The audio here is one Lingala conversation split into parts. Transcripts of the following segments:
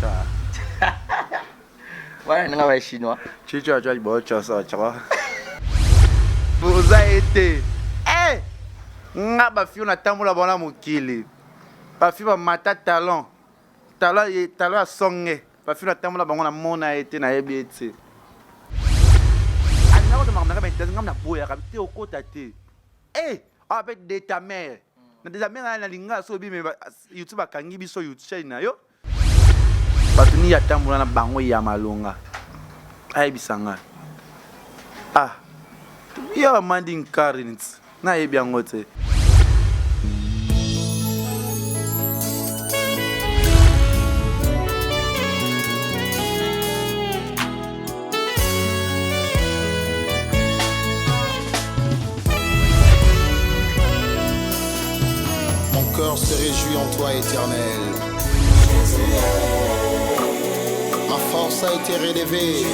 cha. Wana ndenge ba chinois. Chicho cha bo cha sa cha. Boza ete. Eh! Nga ba fio na tambola bona mokili. Ba fio ba mata talon. Talon ye talon ya songe. Ba fio na tambola bango na mona ete na yebi ete. Alinga ko makambo na nga na boyaka te okota te. Eh! Ah pe de ta mère. Na de ta mère na linga so bi mais YouTube akangi biso YouTube chaîne na yo. Bato nini atambola na bango ya malonga ayebisa nga ah ya bamandi nkari nti nayebi yango te. Mon cœur se réjouit en toi, Éternel. Ma force a été relevée.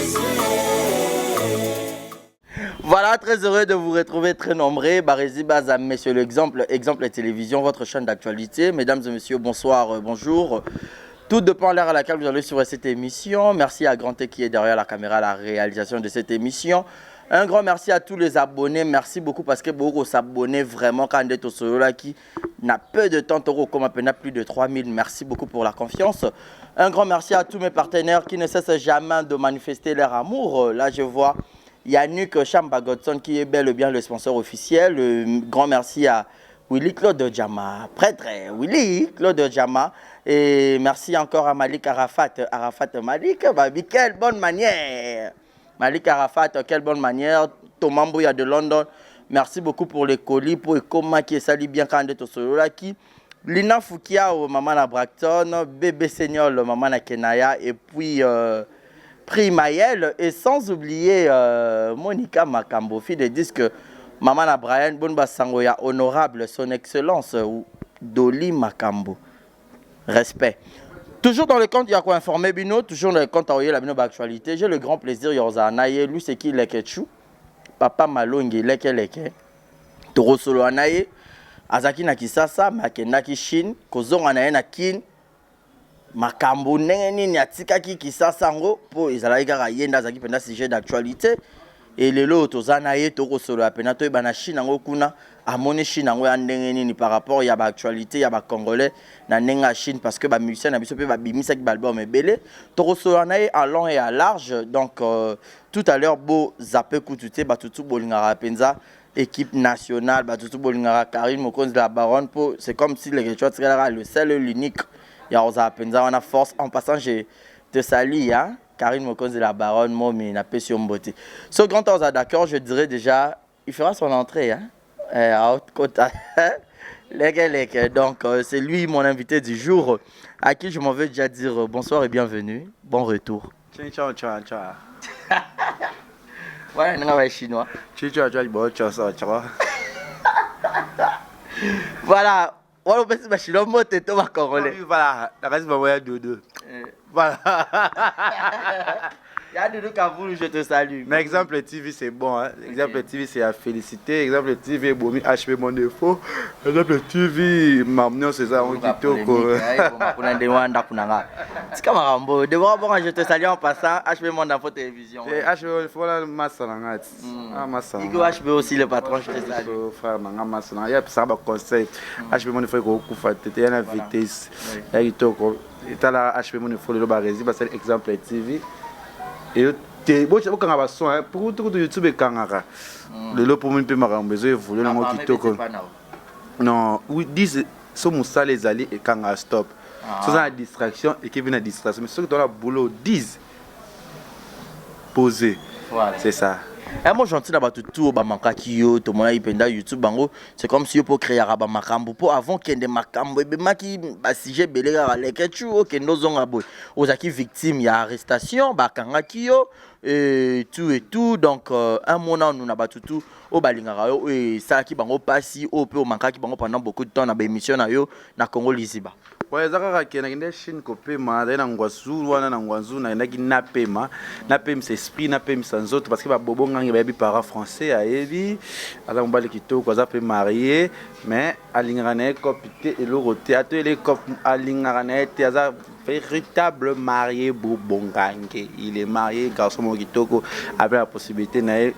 Voilà, très heureux de vous retrouver très nombreux. Barési Baza, messieurs l'exemple, exemple télévision, votre chaîne d'actualité. Mesdames et messieurs, bonsoir, bonjour. Tout dépend l'heure à laquelle vous allez suivre cette émission. Merci à Grand T qui est derrière la caméra, la réalisation de cette émission. Un grand merci à tous les abonnés. Merci beaucoup parce que beaucoup s'abonner vraiment quand on est au solo qui n'a peu de temps, comme à peine plus de 3000. Merci beaucoup pour la confiance. Un grand merci à tous mes partenaires qui ne cessent jamais de manifester leur amour. Là, je vois Yannick Chamba Godson qui est bel et bien le sponsor officiel. Un grand merci à Willy Claude Djama, prêtre Willy Claude Djama. Et merci encore à Malik Arafat. Arafat Malik, bah, quelle bonne manière. Malik Arafat, quelle bonne manière. Thomas Mbouya de London, merci beaucoup pour les colis, pour comment qui est sali bien quand on est qui. Lina Foukia, maman à Bracton, Bébé Seigneur, maman à Kenaya, et puis Primaël, et sans oublier Monica Makambo, fille de disque, maman à Brian, Bonba Sangoya, honorable, son excellence, Dolly Makambo. Respect. Toujours dans le compte, il y a quoi informer Bino, toujours dans le compte, il y a la Bino actualité. J'ai le grand plaisir, Yorza Anaye, lui c'est qui Leketchou, Papa Malongi, Leke Leke, Toro Solo Anaye, Azaki na Kisasa, Makendaki Chine, Kozonga na ye na Kin, makambo ndenge nini atikaki Kisasa ngo po ezalaki kaka ye nde azalaki mpenza sujet d'actualité. Et lelo toza na ye tokosolola mpenza toyeba na Chine yango kuna amoni Chine yango ya ndenge nini par rapport ya baactualité ya bacongolais na ndenge ya Chine, parce que bamusicien na biso mpe babimisaki baalbum ebele. Tokosolola na ye à long et à large. Donc tout à l'heure bo zappe kutu te, bato tu bolingaka mpenza équipe nationale, bato tu bolingaka Karine Mokonzi la baronne, po c'est comme si le Quechua tikalaka le seul et l'unique ya kozala mpenza wana force. En passant, je te salue, hein, Karine Mokonzi la baronne, momi na pesi yo mbote. Ce grand homme d'accord, je dirais déjà, il fera son entrée, hein, à haute côte. Leke leke. Donc c'est lui mon invité du jour, à qui je m'en vais déjà dire bonsoir et bienvenue, bon retour. Ciao, ciao, ciao. Ouais, non, ouais, chinois. Ciao, ciao, ciao, bon, ciao, ciao, ciao. Voilà. Ouais, on peut se chinois, moi, t'es toi, congolais. Oui, voilà, la reste, bah, ouais, deux, deux. Voilà. Y'a Doudou Kavoulou, je te salue. Mais exemple TV, c'est bon. Hein. Exemple TV, c'est à féliciter. Exemple TV, Bomi, HP, mon défaut. Exemple TV, Mamnon, c'est ça, on dit tout, quoi. Je te salue en passant. HP Monde Info Télévision. Et HP, voilà, Massa, là, ah, Massa. Igo HP aussi, le patron, je te salue. Frère, ma Massa, il y a ça, conseil. HP Monde Info, il y a la vitesse. Il y a tout, quoi. Et t'as la HP Monde Info, le Barési, c'est exemple TV. Et te bo bo kanga ba son, hein, pour tout tout YouTube ekangaka. Lelo pour mpe makambo ezo évoluer nango kitoko. Non, oui, dis so mosala ezali ekanga stop. So za na distraction ekebi na distraction, mais soki toza na boulot 10 posé. Voilà. C'est ça. Eh, moi gentil na bato tout ba mankaki yo to mona ipenda YouTube bango, c'est comme si yo po créer ba makambo po avant kende makambo ebemaki ba sujet belé kaka leke tu okende ozonga boye. Ozaki victime ya arrestation ba kangaki yo et tout et tout. Donc un mot na nous na bato tout o balingaka yo et ça ki bango pasi o pe o mankaki bango pendant beaucoup de temps na ba émission na yo na Congo Liziba. Ouais, eza kaka ke nakende Chine kopema, azali na Ngwazu wana, na Ngwazu nakendaki napema, napemisa esprit, napemisa nzoto parce que ba bobo ngangi bayebi parent français, ayebi aza mobali kitoko, aza pe marié, mais alingaka na ye cope te, eloko te, atoyele cope alingaka na ye te, aza véritable marié bobo ngange, il est marié, garçon moko kitoko, ape la possibilité na ye,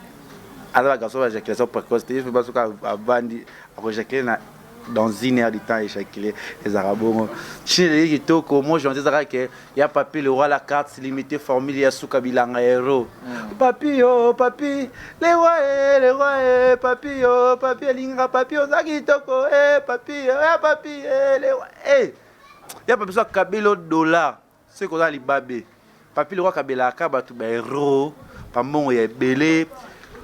aza ba garçon ba éjaculation précoce te, ye soki avandi ako éjaculer na dans une heure du temps éjaculé ezalaka bongo. Chine eleki kitoko mo gentil, ezalaka ke ya papi le roi, la carte limité, formule ya suka bilanga hero. Papi yo papi le roi e le roi e papi yo papi alingaka papi oza kitoko e papi ya papi e le roi e ya papi so akabeli dollar soki oza libabe. Papi le roi akabelaka bato ba hero bambongo ya ebele.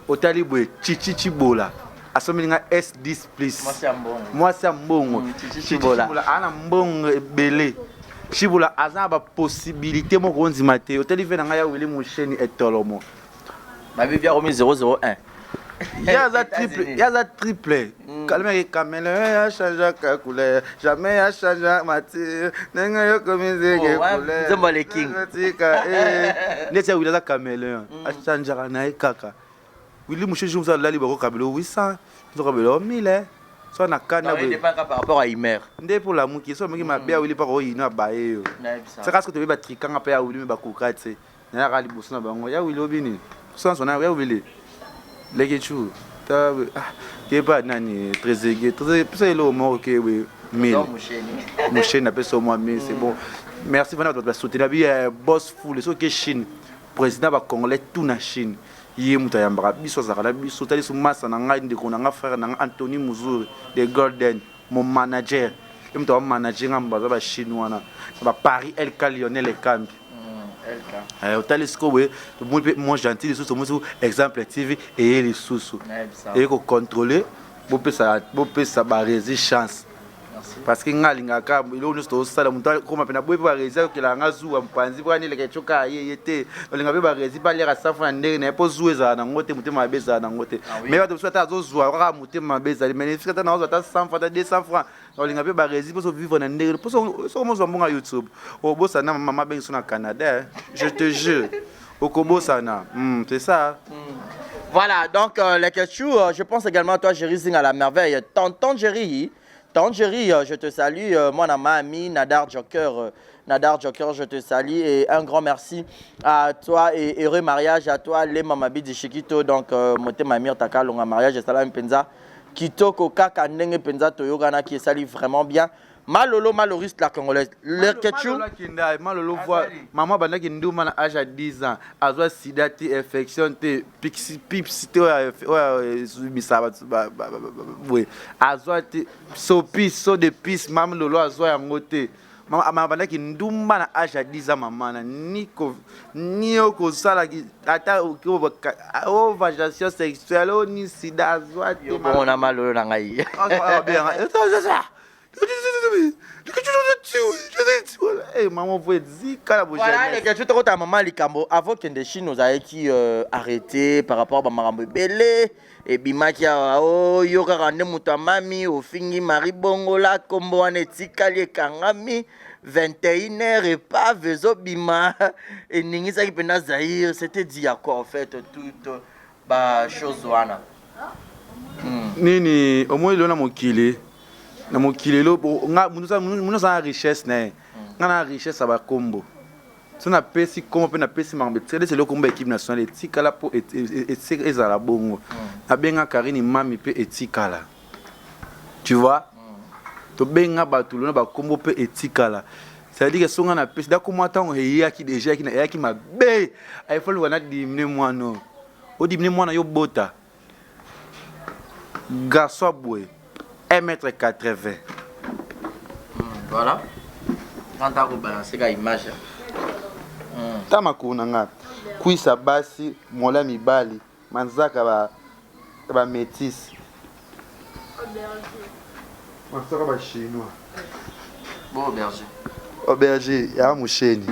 Otali boye Chichi Chibola asomeli nga S10 plus, mwasi ya mbongo. Chichi Chibola aza na mbongo ebele, Chibola aza na bapossibilité moko ondima te. Otali ve na ngai ya Wili Musheni etolomo. Babibi akomi 001. Ye aza triple, ye aza triple. Kalmeke caméléon achangeaka couleur, jamais achange matière, ndenge yokomi nzeke couleur. Nzembo le king. Tika neti ya Wili aza caméléon, achangeaka na ye kaka. Wili Musheni mosu alali bakokabela 800, nzokabela 1000 so na kanda. Boye par rapport à Imer. Nde mpo lamuki so omoki mabe ya Wili mpaka oyino abaye yo. Saka soki toyebi batrikanga mpe ya Wili me bakoka te, nayaka liboso na bango ya Wili obini sanso na ya Wili leke chu ta keba nani Trésege pesa eloko moko ke boye 1000 Musheni apesa mwa 1000, c'est bon, merci. Vana bato basoutenir bi boss full soki Chine, président bacongolais tout na Chine, ye moto ayambaka biso, azalaka na biso. Tali so masa na ngai, ndeko na ngai, frère na ngai Anthony Muzuri de Golden, mon manager, ye moto amanager nga, baza bachine wana baparis LK Lionel Ekambi. Otali sikoyo boye, tomoni mpe mon gentil lisusu, tomoni Exemple TV eye lisusu, eye kocontrôle. Bopesa, bopesa Baresi chance parce que nga alingaka eloko nyonso tozosala. Moto akoma mpe na boye mpe Baresi akokelaka nga zuwa mopanzi mpo ani eleka etyoka ye ye te. Olinga mpe Baresi mpe aliaka safu na ndenge na ye mpo zuwa ezala nango te, motema mabe ezala nango te. Mais bato mosusu ata azozwa kaka motema mabe ezali, mais esika ata nazozwa ata 100 franc, ata 200 franc, olinga mpe Baresi mpo vivre na ndenge mpo soki mozwa mbongo ya YouTube, obosana mama abengi so na Canada, je te jure, okobosana. C'est ça. Voilà, donc les questions, je pense également à toi, Jerry Zing à la merveille. Tonton Jerry, Tonton Jerry, je te salue. Moi, ma ami Nadar Joker, Nadar Joker, je te salue. Et un grand merci à toi et heureux mariage à toi, les Mamabi de Chiquito. Donc, Mote Mamir Taka, long mariage, et salam penza. Kitoko kaka ndenge penza toyokana qui esali vraiment bien. Malolo Maloriste la congolaise. Le Ketchou. Malolo voit maman bandaki nduma na âge à 10 ans. Azwa sida te, infection te, pips te oyo ezwimisa bato boye. Azwa te sopi so de pis mama Lolo azwa yango te. Mama bandaki ndumba na âge ya 10 ans, mama na ni ni okosala ata ovagation sexuelle o ni sida azwa te. Bongo na Malolo na ngai. Mama vo ezika na. Voilà, leketchu, tokota mama likambo. Avant kende Chine, ozalaki arrêté par rapport bamakambo ebele ebimaki awa. Oyo kaka nde moto amami ofingi Marie Bongola, nkombo wana etikali ekangami 21 heure, epave ezobima, eningisaki mpenza Zaire. C'était dit à quoi en fait toute bachose wana? Nini omoi lelo na mokili, na mokili lelo mutu aza na richesse na ye. Nga na richesse ya bakombo, so napesi kombo mpe napesi makambo etikali esi eloko. Kombo équipe nationale etikala mpo ezala bongo. Nabenga Karine mami mpe etikala, tu vois. Tobenga bato lelo na bakombo mpe etikala, c'est-à-dire que so nga napesi da kombo, ntango eyaki déjà eyaki mabe, ayefoluka na dimine mwana oyo, odimine mwana yo bota garçon boye 1 mètre 80. Voilà, quand akobalanse ka image. Ta makolo na nga, kwisa basi mola mibali manzaka bamétis, masaka bachinois. Bo berger. Auberger ya Musheni,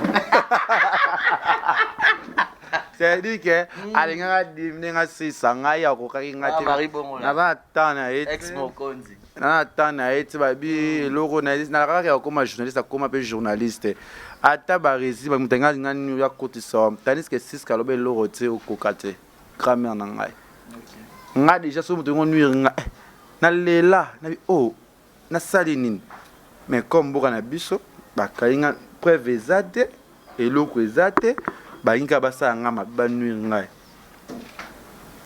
c'est-à-dire que alingaka ndenge asisa ngai, akokaki nga te, naza na temps na ye. Ex mokonzi. Na temps na ye ti babi eloko na ye nalaka kaka ya kokoma journaliste, akoma mpe journaliste, ata baresi moto anga alinga nini oyo akotisa, tandis que Siska aloba eloko te, okoka te. Grand-mère na ngai, nga déjà soki moto yango nuire nga, eh, nalela nabi oh, nasali nini? Mais comme mboka na biso bakangi nga, preuve eza te, eloko eza te, balingi kaka basala nga mabe, banuire ngai,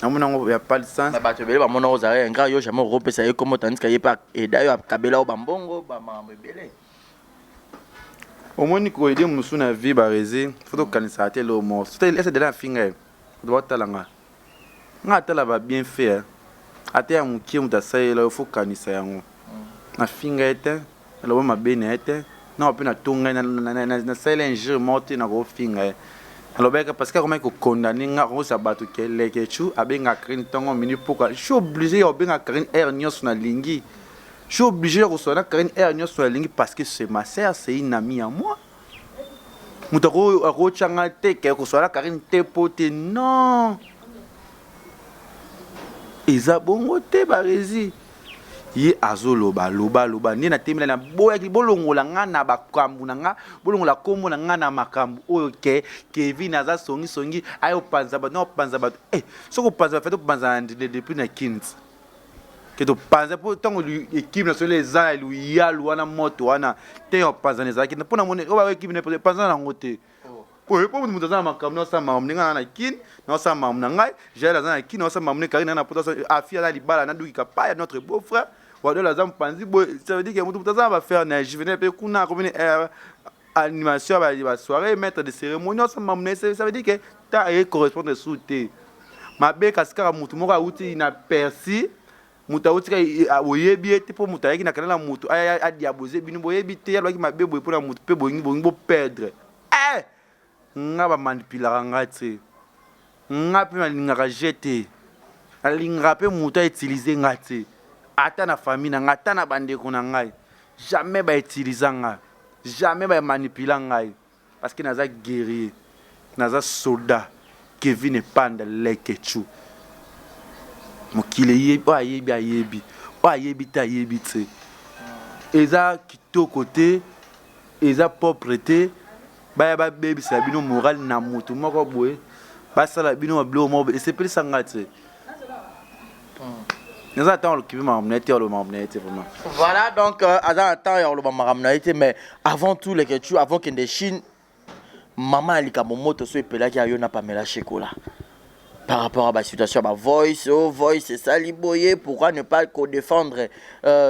namoni yango ya pas de sens. Bato ebele bamona ozala ingrat, yo jamais okopesa ye kombo, tandis que ye mpe eda yo, akabela yo bambongo, bamakambo ebele. Omoni, koaider mosusu na vie, baresi faut tokanisaka te eloko moko. Ese dela afinga ye, bato batala nga, nga atala babienfait ata ya mokie moto asalela yo, faut kanisa yango. Nafinga ye te, naloba mabe na ye te, na mpe natonga ye, nasalela injure moko te. Nakofinga ye, nalobaki parce que akomaki kokondane nga, akokosa bato ke Lekechu abengaka Karine ntongo mini poka. Je suis obligé ya kobenga Karine heure nyonso nalingi, je suis obligé ya kosola na Karine heure nyonso nalingi, parce que c'est ma sœur, c'est une amie à moi. Moto akotyanga te ke kosola na Karine te po te, non, eza bongo te. Baresi ye azoloba loba loba nde natemela, naboyaki bolongola nga na bakambu na nga, bolongola nkombo na nga na makambo oyo ke Kevin aza songisongi, aye opanza bato na opanza bato. Eh, soki opanza bato, opanza na ndende depuis na Kins ke topanza, mpo ntango équipe nationale eza na luyalu wana, moto wana te ya opanzana ezalaki mpo na moni oyo ba équipe epanzana nango te. Oyo mpo moto aza na makambo, naosala makambo ndenge aza na Kine, naosala makambo na ngai. Jael aza na Kine, naosala makambo ne. Karine na poto, afi aza libala nadukika pa ya notre beau frère Wadol aza mopanzi boye. Ça veut dire que moto aza na baaffaire na Juvenal mpe kuna akomi animation ya basoirée, maître de cérémonie, osala makambo na ye. Ça veut dire que ta aye correspondre su te mabe. Kasi kaka motu moko awuti na persi, moto awuti kaka, oyebi ye te, mpo moto ayaki na kanala, moto adiabose bino, boyebi te, alobaki mabe boye mpona motu mpe bolingi bolingi boperdre. Eh, nga bamanipulaka nga te, nga mpe nalingaka je te, nalingaka mpe moto autiliser nga te, ata na famille na ngai, ata na bandeko na ngai, jamais bautiliser nga, jamais bamanipula ngai, parce que naza guerrier, naza soldat. Kevin Epanda Lekechu, mokili eyebi, oyo ayebi ayebi, oyo ayebi te ayebi te. Eza kitoko te, eza propre te. Baya babebisa bino moral na motu moko boye, basala bino babiloko moko boye, esepelisa nga te. Naza ntango olokibi makambo na ye te, oloba makambo na ye te vraiment. Voilà, donc aza na temps ya koloba makambo na ye te. Mais avant tout, Lekechu, avant kende Chine, mama ya likambo moto so epelaki ya yo na Pamela Shekola par rapport à la situation ya voice, oh, voice esali boye, pourquoi ne pas kodéfendre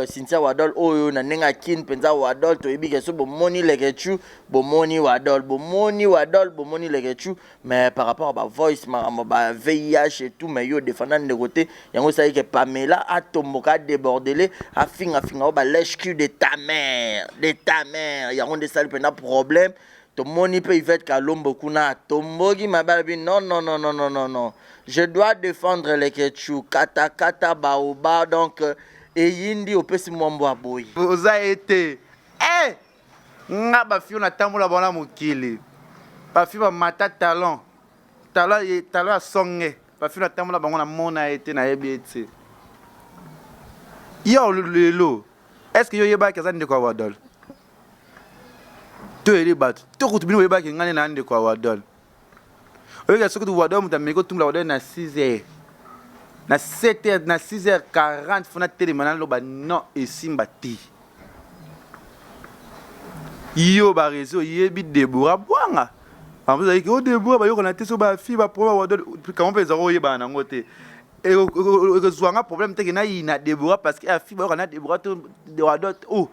Cynthia Wadol oyo na ndenge akini mpenza? Wadol, toyebi ke so bomoni Lekechu, bomoni Wadol, bomoni Wadol, bomoni Lekechu. Mais par rapport à bavoice, makambo ba VIH et tout, mais yo défenda ndeko te, yango esali ke Pamela atomboka, adébordele, afingafinga oyo balèche-cul de ta mère, de ta mère. Yango nde esali mpenza problème. Tomoni mpe Ivete Kalombo kuna atomboki mabe, alobi: "Non, non, non, non, non, non, non, je dois défendre Lekechu." Katakata baoba, donc eyindi opesi mwambo aboyi. Oza ye te. Eh, nga bafio natambola bango na mokili, bafio bamata talon, talon, talon ya songe, bafio natambola bango, namona ye te, nayebi ye te. Yo lelo, est ce que yo oyebaki aza ndeko ya Wadol? Toyeli bato to kutu bino boyebaki ngai nde na ndeko ya Wadol. Oyebaki soki Wadol, moto ameki otumbola Wadol na 6 heures, na 7 heures, na 6 heures 40, faut natelema, naloba non, esimba te. Yo bareseau, oyebi Debora Bwanga ezalaki o Debora, bayokana te. So bafi baproblème Wadol kamo mpe ezalaka, oyebana nango te, ekozwanga problème te ke nayina Debora, parce que afi bayokana na Debora to Wadol. Oh,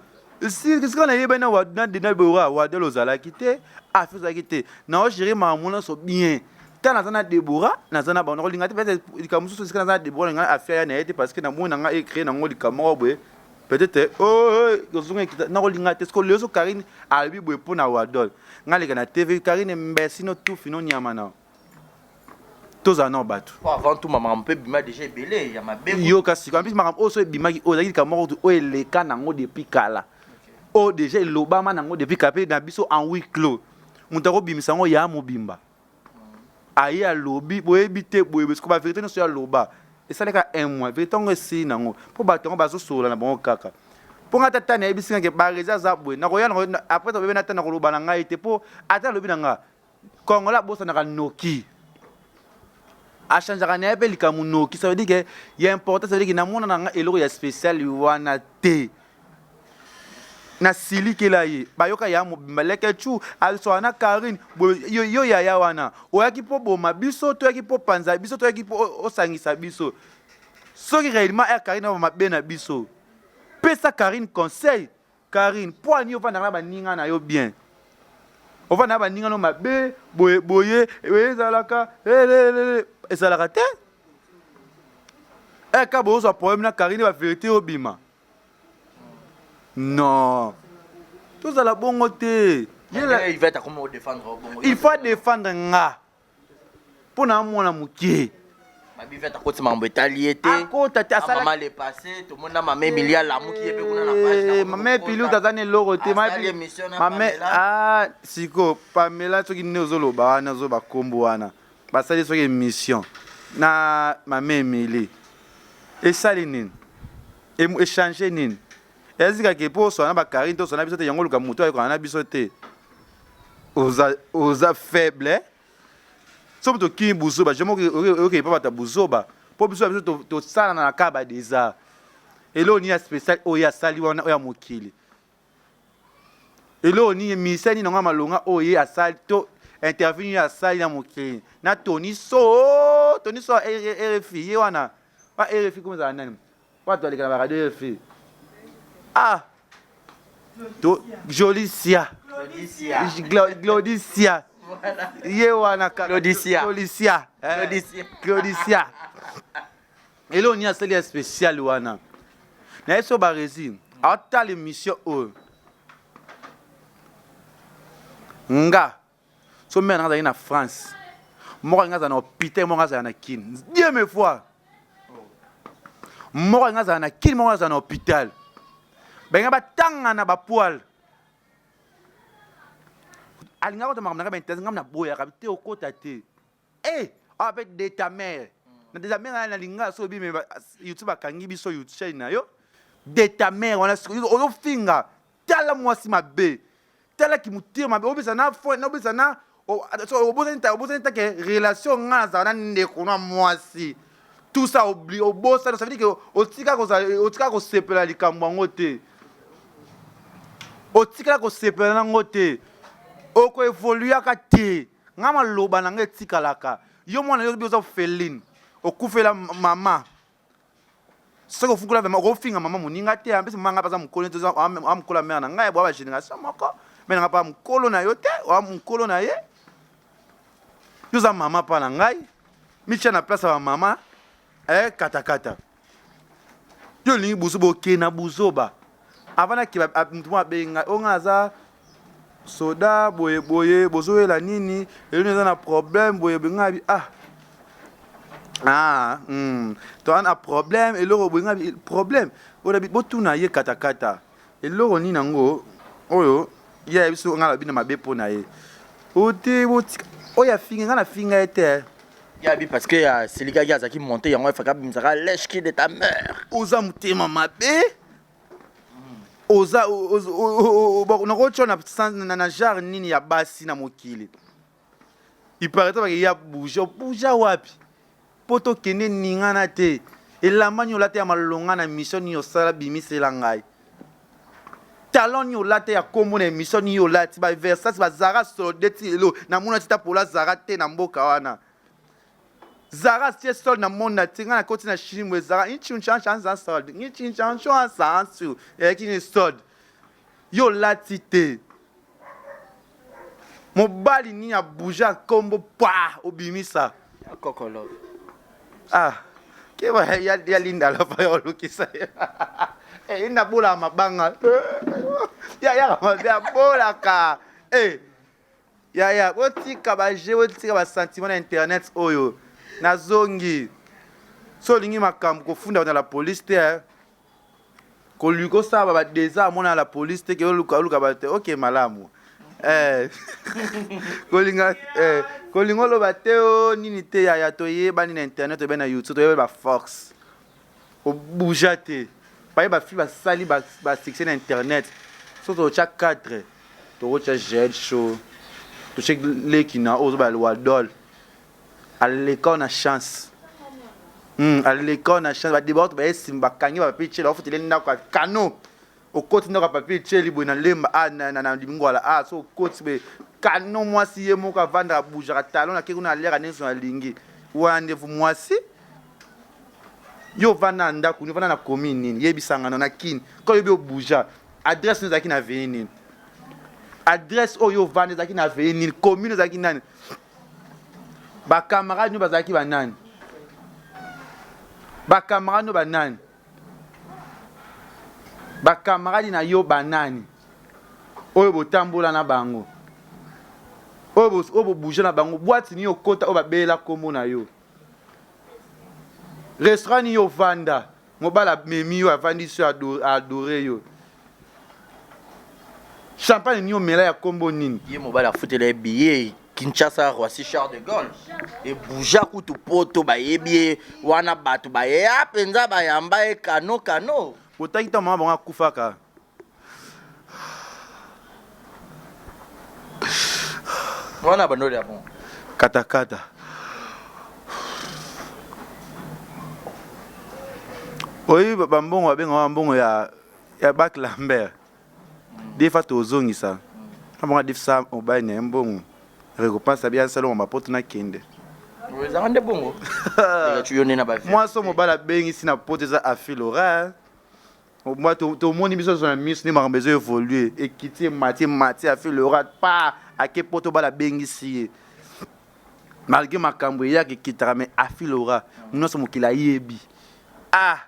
sika nayebani na Debora, Wadol ozalaki te, afi ozalaki te. Naogérer makambo nyonso bien. Ta naza na Debora, naza na bango, nakolinga te peut-être likambo mosusu. Esika naza na Debora, ngai afi aya na ye te, parce que namoni na ngai ecrée nango likambo moko boye, peut-être ozonga ekita, nakolinga te. Siko lelo so Karine alobi boye mpo na Wadol, ngai aleka na TV, Karine mbesi no tufi no nyama na tozala nao bato. Avant tout, makambo mpe bima déjà ebele ya mabe. Yoka sikoyo, en plus makambo oyo so ebimaki, oyo ezalaki likambo moko oyo eleka nango depuis kala, oyo déjà elobama nango depuis kala mpe na biso en huis clos. Moto akobimisa yango ya mobimba, aye alobi boyebi te boye, siko bavérité nyonso ya aloba. Esali kaka un mois, verite yango esili nango po batu yango bazo solola na bango kaka. Po nga ata Tanya ayebisi nga ke Barezi aza boye, nakoya na après tobebe na Tanya nakoloba na ngai te po ata alobi na nga Congolais abosanaka noki. A changeaka na ye pe likambo noki, ça veut dire que ya important, ça veut dire que namona na nga eloko ya special wana te. Nasilikela ye bayoka ya mobimba leketchou aliswaka na Carine boye yo, yo yaya wana oyaki mpo boma biso to oyaki mpo panza biso to oyaki mpo osangisa biso soki réellement ya Carine aba mabe na biso pesa Carine conseil Carine mpo ani ofandaka na baninga na yo bien ofanda na baninga no mabe boye boye ezalaka ezalaka te eka bozwa problème na Carine ba vérité obima Non. Tozala bongo te. Il faut défendre nga. Mpo na mwana moke. Babivete akoti makambo etali ye te. Akota te asala. Mama le passé, tomoni na mama Emilia alamuki ye mpe kuna na page. Eh, mama Emilia aza na eloko te. Mama ah siko Pamela soki nde ozoloba wana ozoba kombo wana. Basali soki émission na mama Emilie. Esali nini? Echanger nini? Ezali kaka po oswana na ba Carine to oswana na biso te yango oluka mutu ayokana na biso te. Oza oza faible. Soki moto okimi buzoba, je moko oyoki epa bato ya buzoba. Po biso na biso tosalana na kaka ba desart. Eloko nini ya special oyo asali wana oyo ya mokili? Eloko nini ministère nini nango ya malonga oyo ye asali to interview nini asali na mokili na Tony So Tony So RFI ye wana ba RFI comme ezala nani bato baleka na ba radio RFI ah to Jolicia Glodicia ye wana Glodicia Glodicia Glodicia eloko nini asali ya spécial wana na ye so baresi atala émission oyo nga so mère nanga azalaki na france moko alingi azala na hôpital moko azala na kin dieu me fois moko alingi azala na kin moko azala na hôpital balinga batanga na bapoile alingaka kota makambo na ngai bainteresse ngai naboyaka te okota te Eh, awa pe de ta mère. Na de ta mère na lingala so bi mais YouTube akangi biso YouTube chaîne na yo. De ta mère wana ozo finga tala mwasi mabe. Tala ki mutema mabe obisa na fo na obisa na obosani ta obosani ta ke relation nga na na ndeko na mwasi. Tout ça oublie obosani ça veut dire que otika ko otika ko sepela likambo yango te. Otikala ko sepela nango te. Oko evoluaka te. Nga maloba na nga etikalaka. Yo mwana yo oza orpheline. Okufela mama. Soki ofukula vraiment okofinga mama moninga te. En plus mama nga pe aza mukolo neti oza mukolo ya mère na ngai boa ba generation moko. Mère na nga pa mukolo na yo te, oa mukolo na ye. Yo oza mama pa na ngai. Mitia na place ya ba mama. Eh kata kata. Yo olingi buzoba okende na buzoba. Avant nakeba mutu moko abengi ngai, oh ngai naza soda boye boye bozoyela nini eloni eza na problème boye boye ngai ah ah toza na problème eloko boye ngai problème oyo botuna ye katakata eloko nini yango oyo ye ayebi so ngai nalobi na mabe mpo na ye ote botika oyo afinga ngai nafinga ye te. Yabi parce que asilikaki azalaki monte yango efaka abimisaka lèche qui de ta mère. Oza motema mabe oza nakotya na na genre nini ya basi na mokili il paraît bake ya bouge bouge wapi mpo tokende ningana te elamba nini olata ya malonga na mission nini osala bimisela ngai talon nini olata ya kombo na émission nini olati ba Versace ba Zara solde ti lelo namona ti tapola Zara te na mboka wana Zara tie solde na monde entier ngai nakoti na Chine boye Zara inchinchancha solde inchinchancha eyaki ni solde yo olati te mobali nini abouge kombo pa obimisa Kokolo. Ah, keba ya, ya Linda lofa ya olukisa ye. Eh, Linda bolaka mabanga. Ya ya mabe abolaka. Eh. Ya ya botika ba jeu, botika ba sentiment na internet oyo. Nazongi. So olingi makambo kofunda na la police te. Eh. Koluka osala ba désert amona la police te ke oluka oluka ba te. OK malamu. Eh. Kolinga eh, kolinga oloba te o nini te yaya, toyebani na internet, toyebani na YouTube, toyebani ba force. Obouja te. Baye ba fille basali ba ba succès na internet. So totya 4, tokotya Jael Show. Totya leki na oyo ba Wadol. Aleka na chance. Aleka na chance ba débat ba esimba bakangi ba papier tshela ofutele ndako ya kano. Okoti ndako ya papier tsheli boye na lemba a na na, na lingwala a so okoti boye kano mwasi ye moko avandaka boujaka talon ake kuna aliaka nyonso alingi wana nde mwasi. Yo ovanda na ndako nini, ovanda na commune nini, yebisanga no na Kin ko oyebi obouja adresse no ezalaki na avenue nini, adresse oyo ovanda ezalaki na avenue nini, commune ezalaki nani, ba camarade no bazalaki banani, ba camarade no banani, ba camarade na yo banani oyo botambola na bango, oyo bobouge na bango, boîte nini okota oyo babelela kombo na yo, restaurant nini ovanda, mobali amemi yo avandisi yo adore yo, champagne nini omela ya kombo nini. Ye mobali afutela ye billet Kinshasa, Roissy, Charles de Gaulle ebuja kutu poto bayebi ye wana, bato bayeya mpenza bayamba ye kano kano. Otaki ntango mama bango akufaka. Wana bandoli ya bon. Katakata. Oyi bambongo babengaka bambongo ya ya Bac Lambert. Defa tozongisa. Ambongo adefisa mobali na ye mbongo. Récompense abi asala mapoto na kende. Ezalaka nde bongo. Yo nde na ba Mwasi mobali abengisi na poto eza afilora. Moi tomoni biso nyonso na miso nde makambo ezo évolue, ekiti emati emati, afilora pa ake poto bala abengisi ye. Malgré makambo eyaka ekitaka, mais afilora nyonso mokili ayebi. Ah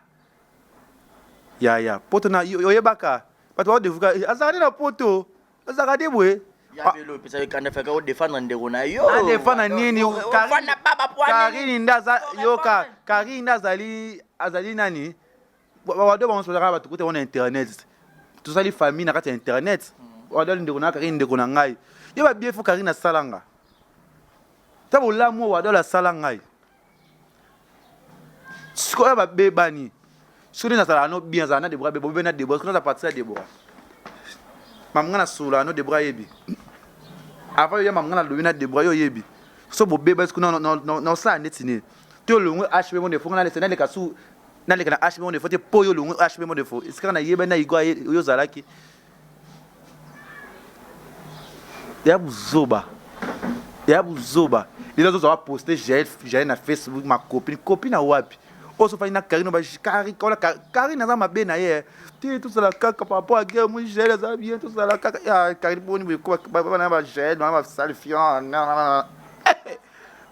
yaya poto na oyebaka bato baodevuka azalaka nde na poto, azalaka nde boye. Yabelo epesaki kanda faka odefendre ndeko na yo. Adefendre nini? Ofanda baba po Karine nde aza yoka, Karine nde azali azali nani, wado bango bazalaka bato kuta wana internet, tozali famille na kati ya internet. Wado ndeko na Karine, ndeko na ngai yo babie fo Karine asalanga ta bolamu oyo wado asala ngai. Sikoyo babebani, soki nazalaka no bien, azala na Debora, bobe na Debora, soki naza parti ya Debora, mama nga nasolola no Debora ayebi avant yo ya mama nga nalobi na Debora yo oyebi so bobeba soki naosala neti nini te olongwe hb monde fo nga nalesa naleka su naleka na hb monde fo te po yo olongwe hb monde fo esika nayebani na igo oyo ozalaki ya buzoba ya buzoba. Lelo azozwa baposte Jael na Facebook, ma copine copine na wapi oyo sofani na Karine ba Karine Karine aza mabe na ye te, tozala kaka par rapport à guerre moi Jael aza bien, tozala kaka ya Karine boni boye bana ba Jael bana ba sale fiant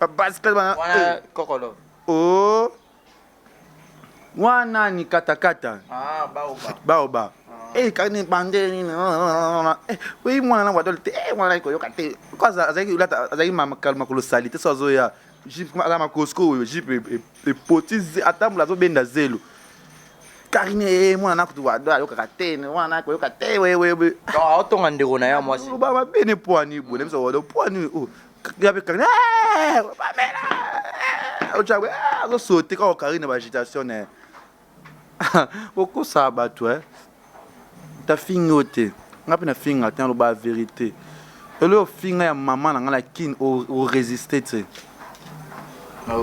ba basket bana wana kokolo. Oh wana ni katakata. Ah, baoba. Baoba. Eh, Karine bande nini eh oui mwana na wadol te eh mwana koyoka te ko azalaki lata azalaki makolo sali te so azoya jupe aza makosko oyo jupe epoti atambola azobenda zelo. Karine eh mwana na kutu wadol ayokaka te mwana na koyoka te we we we. Donc aotonga ndeko na ya mwasi. Ba mabe ne poani boye biso wadol poani oh ya pe Karine eh pamela ocha azosote kaka Karine ba agitation na ye. Bokosaka bato eh tafingi yo te, nga mpe nafinga te, naloba vérité. Elo ofinga ya mama na nga na Kin oresiste te.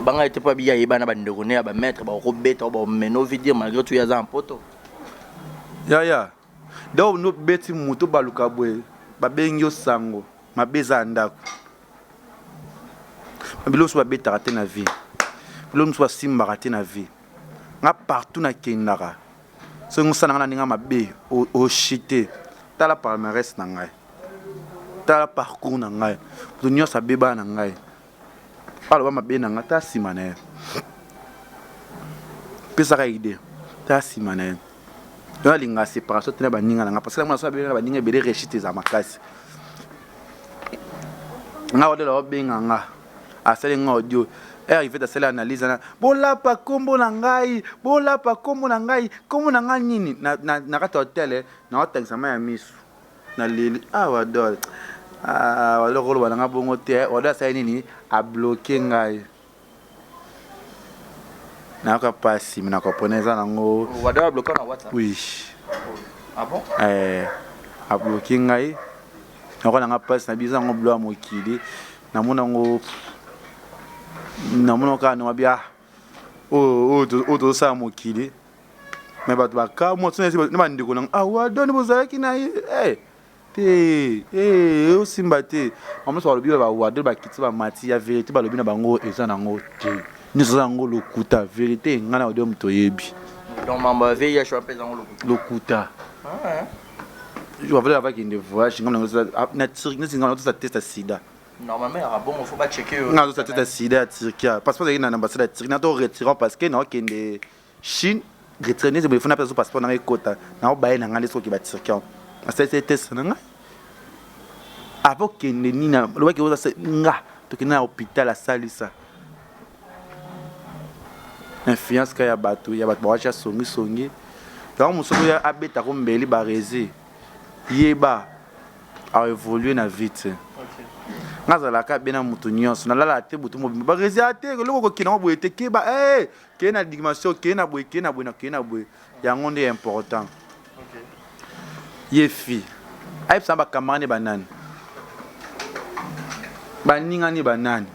Banga ete po abiya yeba na bandeko ne ya ba maître bakobeta ba meno vidire malgré tout yaza en poto. Yaya donc no beti moto baluka boye babengi yo sango mabe eza ya ndako, biloko mosusu babetaka te na vie, biloko mosusu basimbaka te na vie. Nga partout nakendaka soki ngosala nga na ndenge mabe ochite, tala palmarès na ngai, tala parcours na ngai, moto nyonso abebana na ngai aloba mabe na ngai, tala nsima na ye, pesaka idée, tala nsima na ye. Yo alingaka séparation te na baninga na ngai parce que namona so abebana na baninga ebele, réussite eza makasi. Nga odela obenga nga asali nga audio arrivé asali analyse na bolapa kombo na ngai, bolapa kombo na ngai, kombo na ngai nini na kati ya hotel na otangisa mai ya misu na leli awa dol. Ah, eloko oloba na nga bongo te. Wado asali nini? Abloke ngai. Nayoka pasi, mais na comprendre eza nango. Wado abloke na WhatsApp? Oui. Ah bon? Eh, abloke ngai. Nayoka nanga pasi na biso yango bilo ya mokili. Namona yango, namona kaka na bia. Oyo oyo tozosala mokili. Mais bato bakamwa, na bandeko nanga, ah Wado nde bozalaki na ye. Eh. Te eh osimba te. Maman nyonso balobi ba wado bakiti ba mati ya verite balobi na bango eza nango te. Nyonso eza nango lokuta verite ngai na wado moto oyebi. Donc mambo ya VIH wana mpe eza yango lokuta. Lokuta. Wavela avakende voyage ngai na Turquie neti ngai nazosa test ya sida. Normalement ya bongo faut ba checker yo. Ngai nazosa test ya sida ya Turquie. Passeport ezalaki na ambassade ya Turquie nato retirer parce que naokende Chine retire neti boye fona pesa passeport nanga ekota na obaye na ngai nde soki ba Turquie asalisi test na ngai avant okende nini alobaki oza nga tokende na hôpital asalisa influence ka ya bato ya bato bawacha songi songi yango mosusu ya abetako mbeli barezi yeba a évoluer na vie te. Nga azalaka be na moto nyonso nalalaka te butu mobimba barezi ate eloko kokende yango boye te keba eh keye na dimension keye na boye keye na boye na keye na boye yango nde important. Ye fille ayebisa ba camarade banani baninga ni banani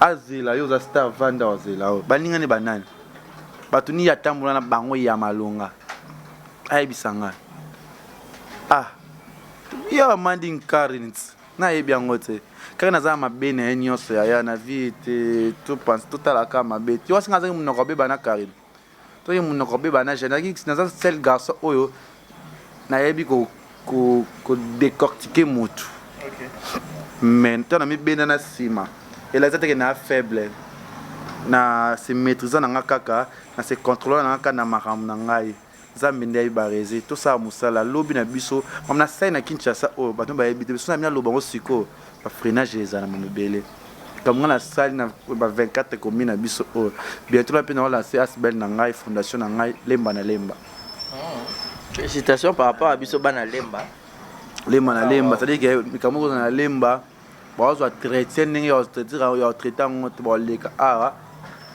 azela yo oza star vanda azela oyo baninga ni banani bato ni atambola na bango ya malonga ayebisa ngai ah yo amandi nkarints nayebi yango te kaka naza na mabe na ye nyonso yaya na vie te totalaka mabe te wasinga azangi monoko abeba na Karine toki monoko abeba na jeune naza seul garçon oyo nayebi kodécortiquer motu mais ntango na mibenda na nsima elakisa teke na faible na se maîtrise na nga kaka na se contrôle na nga kaka na makambo na ngai. Nzambe nde ayebi barezi tosala mosala lobi na biso mama na sai na Kinshasa oyo bato bayebi te biso na mina loba ngo sikoyo ba freinage ezala na mabele comme nga nasali na ba 24 commune na biso oyo bientôt la mpe na lancer asbel na ngai fondation na ngai lemba na lemba. Félicitations par rapport à biso bana lemba. Lemba na lemba, c'est-à-dire que likambo kozala na lemba bazwa traité ndenge ya traité yango te baleka awa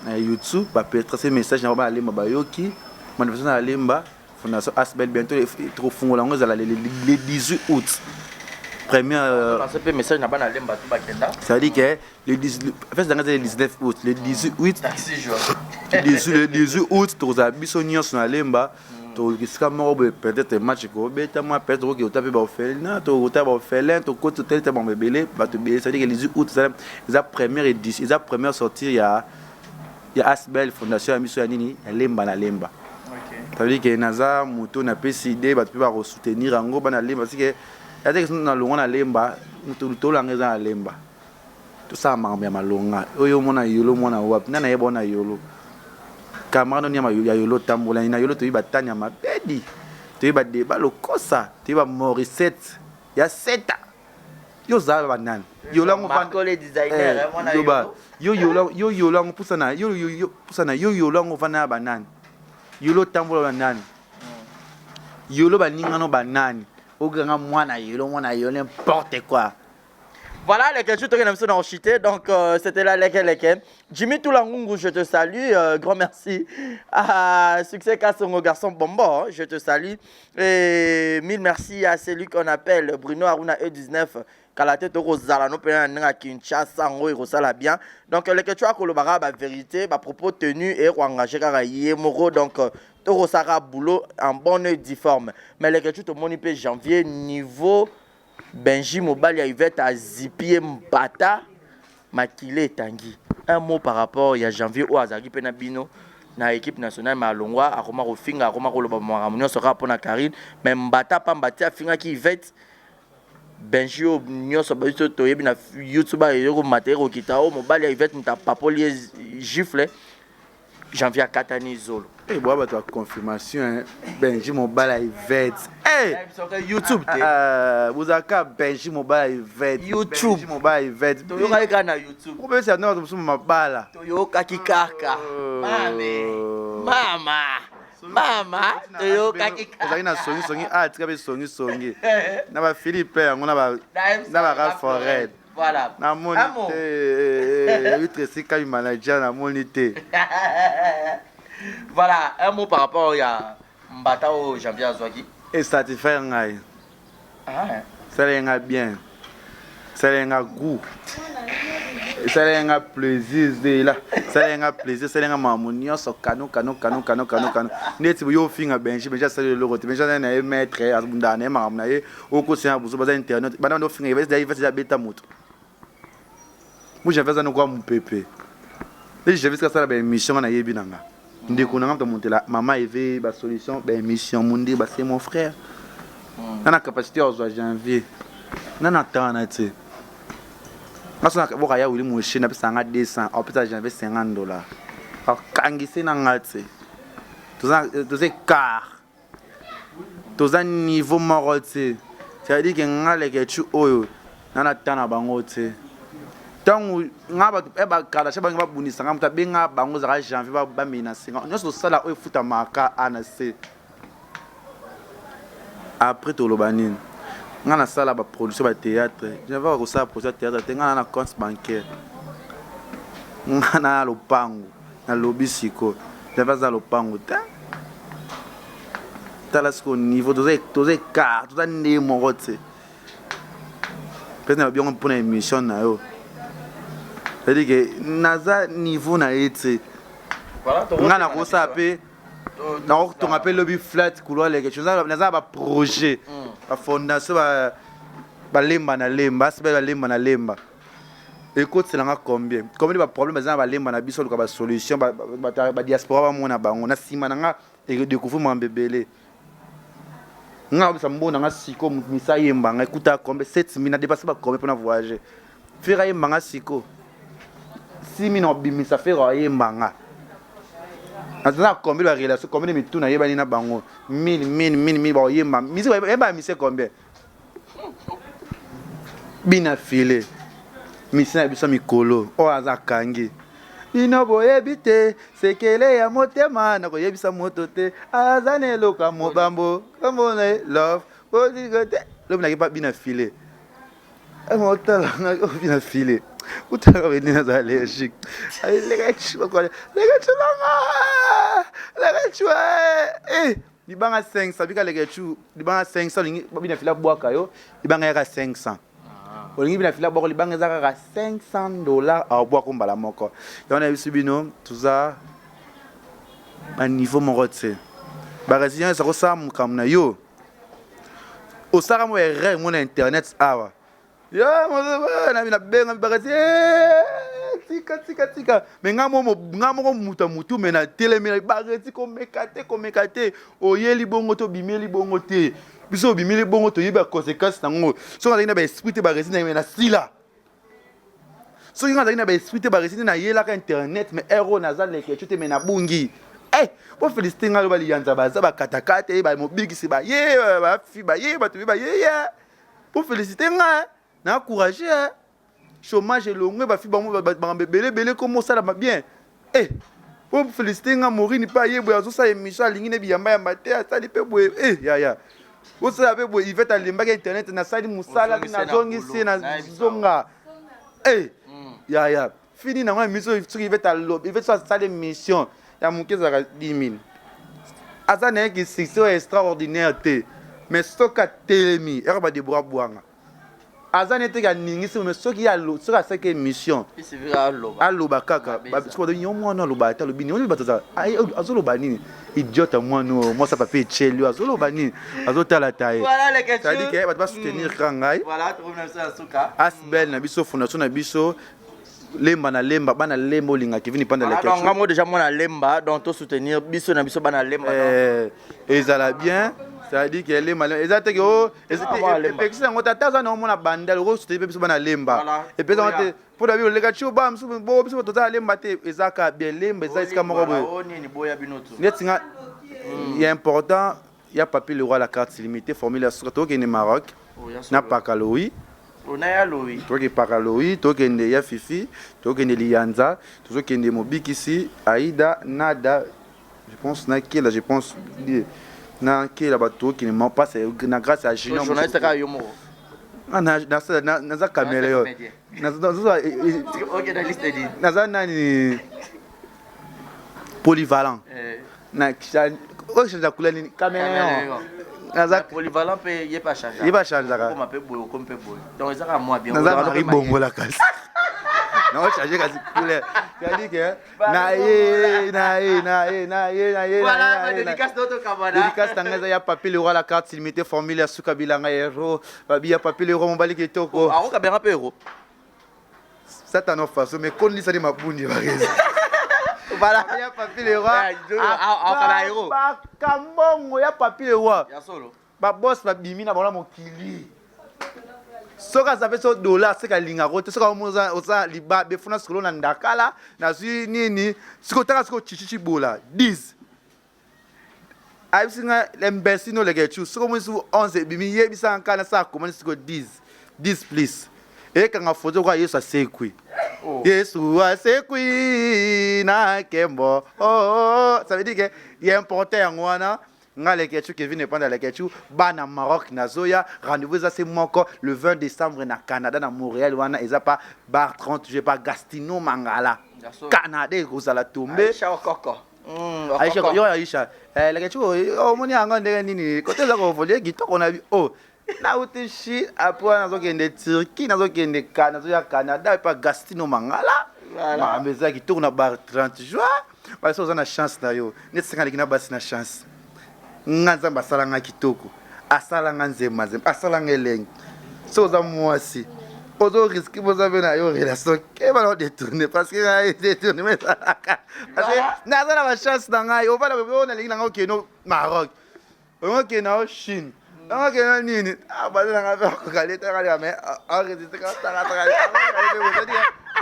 na YouTube bapetrase message na bana lemba bayoki manifestation na lemba fondation asbel bientôt tokofungola yango ezala le 18 août première mpe message na bana lemba to bakenda c'est-à-dire que le 10 fête nanga le 19 août le 18 août le 18 août tokozala biso nyonso na lemba tokoluka esika moko boye peut-être match ekobetama peut-être okoki ota mpe baorphelin tokota baorphelin tokoti totelita bango ebele bato ebele c'est-à-dire que le 18 août eza première édition eza première sortie ya asbel fondation ya biso ya nini ya lemba na lemba. Ça veut dire que naza moto napesi idée bato mpe bakosoutenir yango bana lemba parce que ya te na longwa na lemba moto tolanga eza na lemba tosala makambo ya malonga oyo omona yolo mwana wapi nani ayeba wana yolo camarade oniama ya yolo tambola na yolo toyebi batani ya mabedi toyebi badeba lokosa toyebi bamorisette ya seta yo ozala banani yolo yango yo yolo yango pusana pusana yo yolo yango ovanda na banani yolo otambola banani yolo baningano banani okanga mwana yolo mwana yolo n'importe quoi. Voilà les questions que nous avons chuté. Donc c'était là lesquels lesquels. Jimmy Toulangungu, je te salue. Grand merci à Succès Kassongo, garçon bonbon, je te salue. Et mille merci à celui qu'on appelle Bruno Aruna E19. Kalate toko zala no pena na Kinshasa ngo ekosala bien. Donc les questions kolobaka ba vérité, ba propos tenus et engager kaka ye moko. Donc toko saka boulot en bonne et due forme. Mais les questions tomoni pe janvier niveau Benji mobali ya Yvette azipie mbata makile etangi. Un mot par rapport ya janvier oyo azalaki mpe na bino na équipe nationale mais alongwa akoma kofinga akoma koloba makambo nyonso kaka mpona Karine mais mbata pamba ti afingaki Yvette Benji oyo nyonso biso toyebi na YouTube ekomata ekokita oyo mobali ya Yvette moto apapoli ye gifle janvier akatani zolo. Eh, boya bato ya confirmation Benji mobali ya Yvette. Eh, YouTube te. Bozalaka Benji mobali ya Yvette. YouTube. Benji mobali ya Yvette. Toyokaki kaka na YouTube. Okobesa na bato mosusu mabala. Toyokaki kaka. Mame. Mama. Mama, toyokaki ozalaki na songisongi a tika mpe songisongi na baphilippe yango na barafored. Voilà. Namoni te utresi kami manager, namoni te. Voilà, un mot par rapport ya mbata oyo Janvier azwaki. Esatisfaire ngai, esalaki nga bien, esalaki nga goût, esalaki nga plaisir, zela, esalaki nga plaisir, esalaki nga makambo nyonso kano kano kano kano kano kano. Neti yo ofinga Benji, Benji asali eloko te. Benji azali na ye maître, abundaka na ye makambo na ye. Okosenga buso baza internet, bana banda ofinga Ivete, abeta moto. Mo Janvier aza nokoa mopepe neti Janvier sika asala baémission. Nga nayebi na nga ndeko na nga moto amontela mama eve basolution, baémission monde base. Mon frère, nga na capacité ya kozwa Janvier nga na tana te. Nga so boka ya wili moshe, napesa nga 200, apesa Janvier 50 $, akangise na nga te. Toza écart, toza niveau moko te. C'est-à-dire ke nga leke oyo nga na ta na bango te. Ntango nga bato bakala bango babundisa nga, moto abenga bango ezalaka Janvier. Bamenace nga nyonso, tosala oyo efutamaka a na se. Après toloba nini? Nga nasala baproduction bathéâtre, janvier akosala production ya théâtre te. Nga na na compte bancaire, nga na lopango. Nalobi sikoyo, janvier aza lopango te. Tala sikoyo niveau, toza écart, toza nde moko te. Peut-être na biongo mpona émission na yo, c'est-à-dire que naza niveau na ye te. Nga nakosala mpe, nakotonga mpe lobi flat couloir leke. Naza na baprojet, bafondation, balemba na lemba, asi balemba na lemba. Ekotiselanga combien combien baproblème eza na balemba na biso, oluka basolution, badiaspora bamona bango na nsima na nga, ekodécouvrir makambo ebele. Nga obisa mbongo na nga siko, misa ayembanga ekuta combien? 7000. Na dépasse bacombien mpona voyager? Ferre ayembanga siko 6000, na obimisa Ferre ayembanga. Naza na combien barelation, combien de mitu nayebani na bango? 1000, 1000, 1000, 1000. Bakoyemba musique, bayeba mise combien? Bina file misi na biso mikolo oyo aza akangi bino, boyebi te sekele ya motema. Nakoyebisa moto te, aza na eloko ya mobambo komona love bolingo te. Lobi naki pa bina file, otala bina file, utalaka bende naza allergique. Lekachu lekachu nanga lekachu libanga 500 bika lekachu libanga 500. Olingi bina file abwaka yo libanga yaka 500, olingi bina file abwaka libanga eza kaka 500 $, abwaka mbala moko. Yango na biso bino toza baniveau moko te. Barésident eza kosala makambo na yo, osalaka mo erreur mo na internet awa nabenga bakasi, tika tika tika. Me nga moko moto ya motu, me natelemi bareti komeka te, komeka te. Oyeli bongo te, obimeli bongo te. Biso obimeli bongo, toyebi baconséquence nango. Soki azalaki na baesprit te, baresi na na sila. Soki nga azalaki na baesprit te, baresi te, nayelaka internet. Mais ero oyo naza lekecu te, me nabungi. Po félicité ngai, loba liyanza baza bakatakata ye, bamobikisi baye, bafi baye, bato be baye ye. Po félicité ngai na encouragé, chômage elongwe, bafi bango makambo ebele ebele komo osalama bien. Po félicité nga, Morini mpe aye boye, azosala émission, alingi ne biyambayamba te, asali mpe boye. Yaya, osala mpe boye. Ivete alembaki internet, nasali mosala, nazongisi, nazonga. Yaya, fini nango émission. Soki Ivete alobi, Ivete so asali émission ya moke ezalaka 10 000. Aza na ye ki succès oyo extraordinaire te, mais soki atelemi eka badebora bwanga, aza neti aningisi. Mais soki soki asalaki émission, aloba kaka yo mwana aloba ate, alobi nini? Bato azoloba nini? Idiote mwana oyo, mwasi papa etieli oyo azoloba nini? Azotala ta ye. C'est-à-dire ke bato basoutenir kaka ngai, asbel na biso, fondation na biso, lemba na lemba, bana lemba olingaka Kevin Panda. Donc nga mo déjà mwana lemba, donc to soutenir biso na biso bana lemba. Ezala bien. C'est-à-dire ke lemba eza te ke o epekisi yango te. Ata aza na omona bandal, okosoutenir mpe biso bana lemba. Epesi yango te mpo na biso oleka ti ba mosusu bo biso toza na lemba te. Eza kaka bien, lemba eza esika moko boye. Neti nga ya important ya Papi le Roi, la carte limitée, formule ya suka. Tokende Maroc na Pakalowi, tokende Pakalowi, tokende ya Fifi, tokende Liyanza, tozokende Mobikisi, Aida, Nada. Je pense nakela, je pense nakela bato okende mapasa na grâce ya Junior. Journaliste kaka yo moko. Ah, naza caméléon. Naza nani, polyvalent. Oyo change couleur nini? Caméléon. Naza polyvalent mpe ye pa change. Ye pa changeaka. Okoma mpe boye, okomi mpe boye. Donc ezaka mwa bien. Naza Marie Bongola, kasi nao change kasi couleur, c'est-à-dire que na ye na ye na ye na ye na ye. Voilà, dédicace tokabana. Dédicace na ngai eza ya Papi Leroy, la carte illimité, formule ya suka, bilanga hero babi ya Papi Leroy, mobali kitoko. Akokabelanga mpe hero. Satano faso mais kondisani mabundi barezi. Voilà. Ya Papi Leroy. Akaba hero. Bakambongo ya Papi Leroy. Ya solo. Baboss babimi na bango na mokili. Soki aza mpe so dollar, soki alingako te, soki aomi oza libabe funa sikoyo na ndakala nazwi nini, sikoyo otaka sikoyo chichichi bola 10, ayebisi nga lembesi no leke tu. Soki omoni soki 11 ebimi, yebisaka nka nasala komani sikoyo 10 10 plus ekanga foto kwa Yesu asekwi. Yesu asekwi na nkembo. Oh, ça veut dire que ye important yango wana. Nga Lekechu, Kevin Epanda Lekechu, bana Maroc nazoya. Rendez-vous eza se moko, le 20 décembre na Canada, na Montréal. Wana eza pa bar 30 je pa Gastino Mangala, Canada ekozala tombe. Aisha Okoko. Aisha, yo Aisha, Lekechu, omoni yango ndenge nini kote eza kovolie kitoko na bi oh nauti Chine, après nazokende Turquie, nazokende nazoya Canada epa Gastino Mangala. Makambo eza kitoko na bar 30 juin. Basi oza na chance na yo neti senga aleki na basi na chance. Nga Nzambe asalanga kitoko, asalanga nzemba nzemba, asalanga elengi. So oza mwasi, ozo risquer boza mpe na yo relation, keba na odétourne, parce que ngai détournement ezalaka, parce que naza na bachance na ngai. Ovanda oyo nalingi nanga okende Maroc, okende na Chine, okende na nini, baza nanga mpe akoka letaka, mais enregistre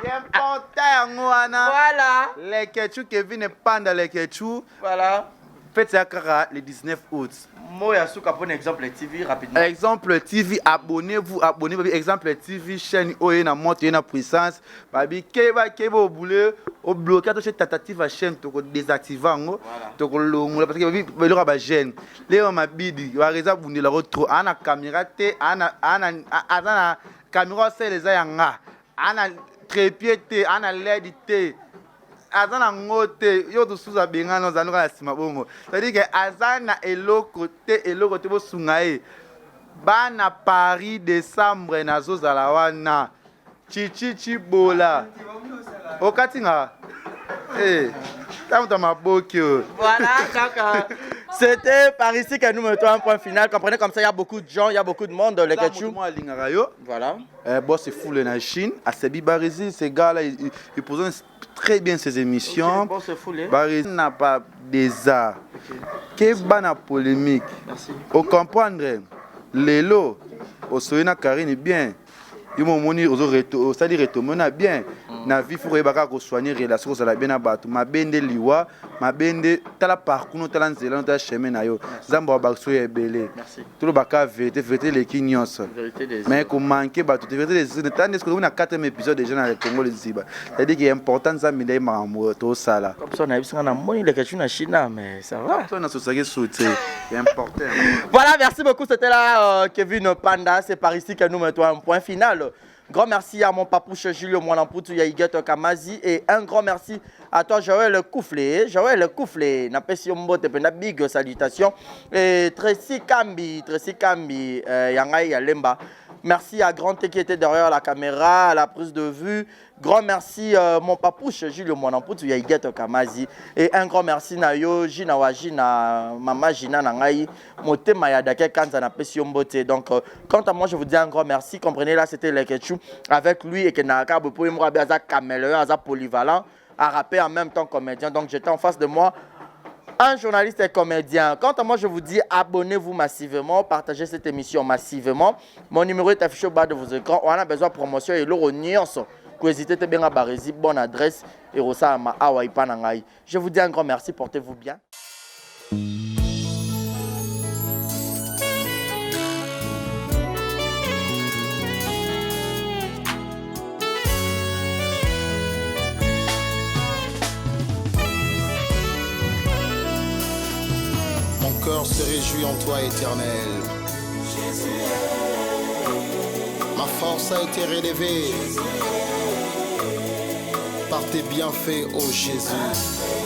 important yango wana. Voilà. Lekechu, Kevin Panda Lekechu. Voilà. Fête ya kaka le 19 août. Mot ya suka pour Exemple TV, rapidement. Exemple TV, abonnez-vous, abonnez babi Exemple TV, chaîne oyo na moto ye na puissance. Babi keba keba, obule obloquer to tentative ya chaîne, toko désactiver yango, tokolongola, parce que babi beloko ya bajeune leo mabidi bareza bundelako trop. Aa na caméra te, aza na caméra osele eza ya nga, aa na trépied te, aa na LED te, aza na ngo te. Yo tosusu abengana, ozali kaka na nsima bongo, c'est-à-dire que aza na eloko te, eloko te. Bosunga ye. Bana Paris, décembre nazozala wana. Chichi Chibola, okati nga ntango ta maboki oyo. Voilà, donc c'était par ici que nous mettons un point final. Comprenez comme ça, il y a beaucoup de gens, il y a beaucoup de monde. Les Ketchou. Moi, alingaka yo. Voilà. Boss Foule na Chine, Asebi Barizi, ces gars-là, ils présentent très bien ses émissions. Ok, Boss Foule. Barizi n'a pas des arts. Keba na polémique. Merci. Ocomprendre lelo osoyi na Karine bien, yo momoni osali retournement na bien na vie. Faut koyeba kaka kosoigner relation, kozala bien na bato. Mabe nde liwa, mabe nde. Tala parcours no, tala nzela no, tala chemin na yo. Nzambe wa bakso ya ebele. Merci. Tolobaka vérité, vérité eleki nyonso. Vérité des Mais komanke bato te, vérité des tala nde soki na quatrième épisode déjà na Congo liziba, c'est-à-dire que important Nzambe nde makambo tosala. Comme ça, on a vu ça, on a moni les Ketchou na Chine, mais ça va. So nasosaki su te, important. Voilà, merci beaucoup. C'était là Kevin Panda. C'est par ici que nous mettons un point final. Grand merci à mon papouche Julio Mwanamputu Yaïget Kamazi et un grand merci à toi Joël Kouflé. Joël Kouflé, napesi mbote pena, big salutation. Et Tracy Kambi, Tracy Kambi, Yangai Yalemba. Merci à Grand T qui était derrière la caméra, à la prise de vue. Grand merci mon papouche Julio Mwanamputu Yaïget Kamazi. Et un grand merci na yo Gina Wajina, Mama Gina Nangai, Motema Yadake Kanza napesi mbote. Donc, quant à moi, je vous dis un grand merci. Comprenez là, c'était les Ketchou avec lui et Kenaka Bopo Aza caméléon, Aza polyvalent, à rapper en même temps comédien. Donc, j'étais en face de moi un journaliste et comédien. Quant à moi, je vous dis, abonnez-vous massivement, partagez cette émission massivement. Mon numéro est affiché au bas de vos écrans. On a besoin de promotion et l'euro nyonso. Hésitez bien à Barési, bonne adresse et Rosa ma awa ipanangai. Je vous dis un grand merci, portez-vous bien. cœur se réjouit en toi, Éternel. Ma force a été relevée par tes bienfaits, ô Jésus.